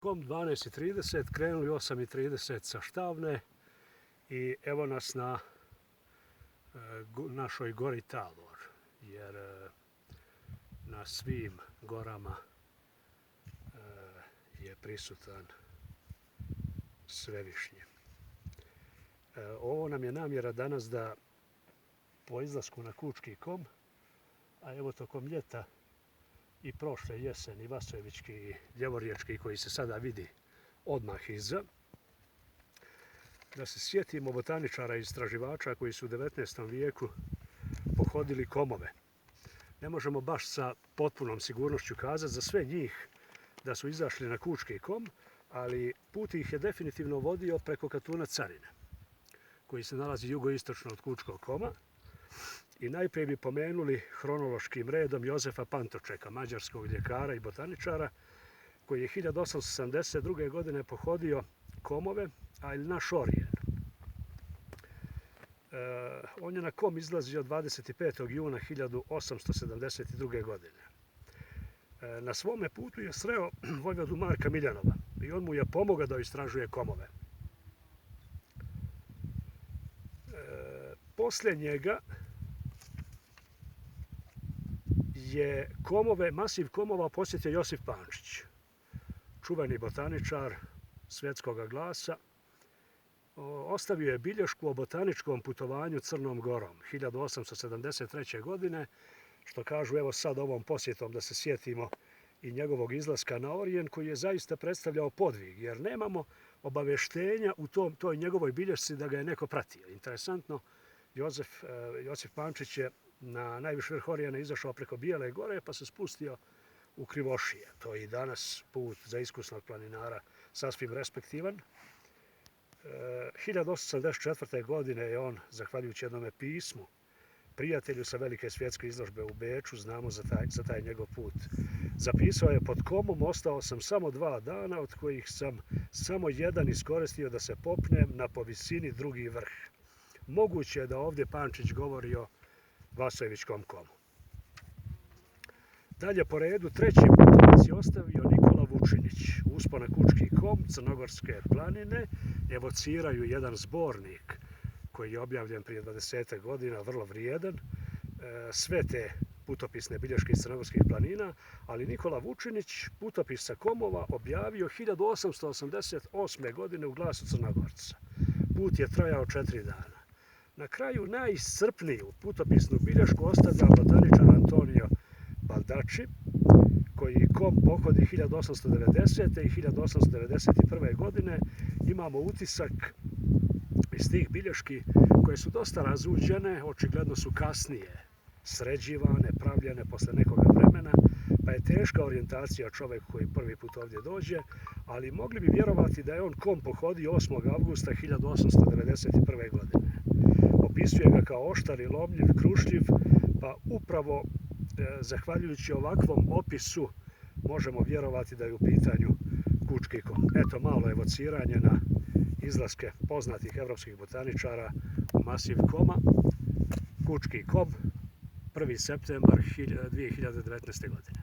Kom 12:30, krenuli 8:30 sa Štavne i evo nas na našoj gori Talor, jer na svim gorama je prisutan Svevišnji. Ovo nam je namjera danas da po izlasku na Kučki kom, a evo tokom ljeta i prošle jeseni, Vasojevički i Ljevoriječki koji se sada vidi odmah iza, da se sjetimo botaničara i istraživača koji su u 19. vijeku pohodili komove. Ne možemo baš sa potpunom sigurnošću kazati za sve njih da su izašli na Kučki kom, ali put ih je definitivno vodio preko Katuna Carine, koji se nalazi jugoistočno od Kučkog koma. I najprije bi pomenuli hronološkim redom Jozefa Pantočeka, mađarskog ljekara i botaničara, koji je 1872. godine pohodio komove, ali naš Orijen. On je na kom izlazio 25. juna 1872. godine. Na svome putu je sreo vojvodu Marka Miljanova i on mu je pomogao da istražuje komove. Poslije njega je masiv komova posjetio Josip Pančić, čuveni botaničar svjetskog glasa. Ostavio je bilješku o botaničkom putovanju Crnom Gorom 1873. godine, što kažu evo sad ovom posjetom da se sjetimo i njegovog izlaska na Orijen, koji je zaista predstavljao podvig, jer nemamo obaveštenja u toj njegovoj bilješci da ga je neko pratio. Interesantno, Josip Pančić je na najviši vrh Orijena izašao preko Bijele gore pa se spustio u Krivošije. To je i danas put za iskusnog planinara sasvim respektivan. 1874. godine je on, zahvaljujući jednome pismu prijatelju sa velike svjetske izložbe u Beču, znamo za taj njegov put, zapisao je: pod komom ostao sam samo 2 dana, od kojih sam samo jedan iskoristio da se popnem na po visini drugi vrh. Moguće je da ovdje Pančić govori o Vasojevičkom komu. Dalje po redu, treći putovac je ostavio Nikola Vučinić. Uspon na Kučki kom, Crnogorske planine, evociraju jedan zbornik koji je objavljen prije 20 godina, vrlo vrijedan, sve te putopisne bilješke iz Crnogorskih planina, ali Nikola Vučinić putopis sa komova objavio 1888. godine u Glasu Crnogorca. Put je trajao 4 dana. Na kraju najiscrpniju putopisnu bilješku ostavlja botaničar Antonio Baldacci, koji kom pohodi 1890. i 1891. godine. Imamo utisak iz tih bilješki koje su dosta razuđene, očigledno su kasnije sređivane, pravljene posle nekoga vremena, pa je teška orijentacija čoveku koji prvi put ovdje dođe, ali mogli bi vjerovati da je on kom pohodio 8. avgusta 1891. godine. Opisuje ga kao oštar i lomljiv, krušljiv, pa upravo zahvaljujući ovakvom opisu možemo vjerovati da je u pitanju Kučki kom. Eto malo evociranje na izlaske poznatih evropskih botaničara u masiv koma. Kučki kom, 1. septembar 2019. godine.